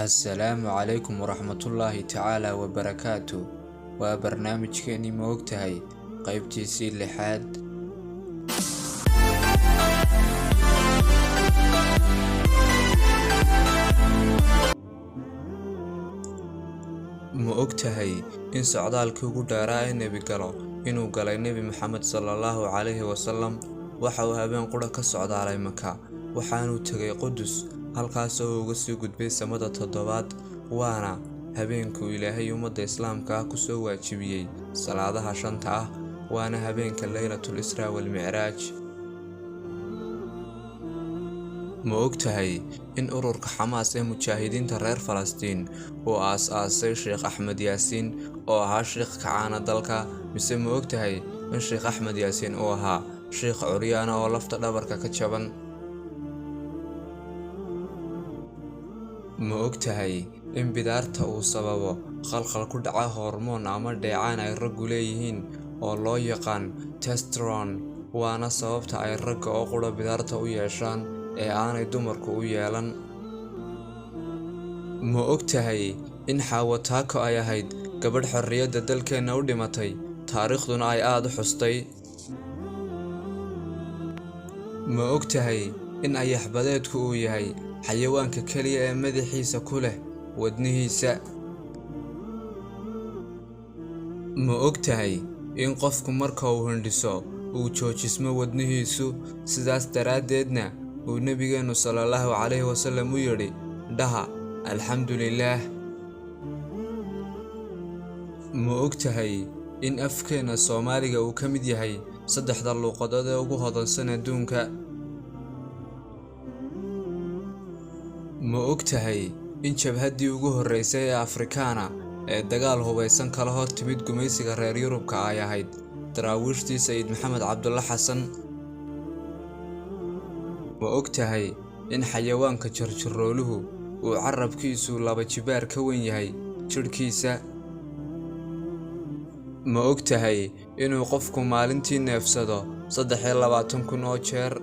Assalaamu calaykum waraxmatullaahi tacaala wabarakaatu. Waa barnaamijkeenii Ma Ogtahay, qaybtiisii lixaad. Ma ogtahay in socdaalkii ugu dheeraa ee nebi galo inuu galay Nebi Maxamed sallallahu calayhi wasallam? Waxa uu habeen qura ka socdaalay Maka, waxaanuu tegay Qudus, halkaas oo uu uga sii gudbay samada toddobaad, waana habeenkuu Ilaahay ummadda islaamka ah ku soo waajibiyey salaadaha shanta ah, waana habeenka Laylatul Israa wal Micraaj. Ma ogtahay in ururka Xamaas ee mujaahidiinta reer Falastiin uu aas-aasay Sheekh Axmed Yaasiin oo ahaa sheekh kacaana dalka, mise ma ogtahay in Sheekh Axmed Yaasiin uu ahaa sheekh curyaana oo lafta dhabarka ka jaban? Ma ogtahay in bidaarta uu sababo khalkhal ku dhaca hormoon ama dheecaan ay raggu leeyihiin oo loo yaqaan testosterone, waana sababta ay ragga oo qura bidaarta u yeeshaan ee aanay dumarku u yeelan? Ma ogtahay in Xaawo Taako ay ahayd gabadh xorriyadda dalkeenna u dhimatay, taariikhduna ay aad u xustay? Ma ogtahay in ayax-badeedku uu yahay xayawaanka kaliya ee madaxiisa ku leh wadnihiisa? Ma ogtahay in qofku marka uu hindhiso uu joojismo wadnihiisu, sidaas daraaddeedna uu Nebigeennu sallallahu calayhi wasallam u yidhi dhaha alxamdulillaah? Ma ogtahay in afkeenna Soomaaliga uu ka mid yahay saddexda luuqadood ee ugu hodansan adduunka? Ma ogtahay in jabhaddii ugu horreysay ee Afrikaana ee dagaal hubaysan kala hor timid gumaysiga reer Yurubka ay ahayd daraawiishtii Sayid Maxamed Cabdulle Xasan? Ma ogtahay in xayawaanka jirjirooluhu uu carrabkiisu laba jibaar ka weyn yahay jidhkiisa? Ma ogtahay inuu qofku maalintii neefsado 23,000 oo jeer?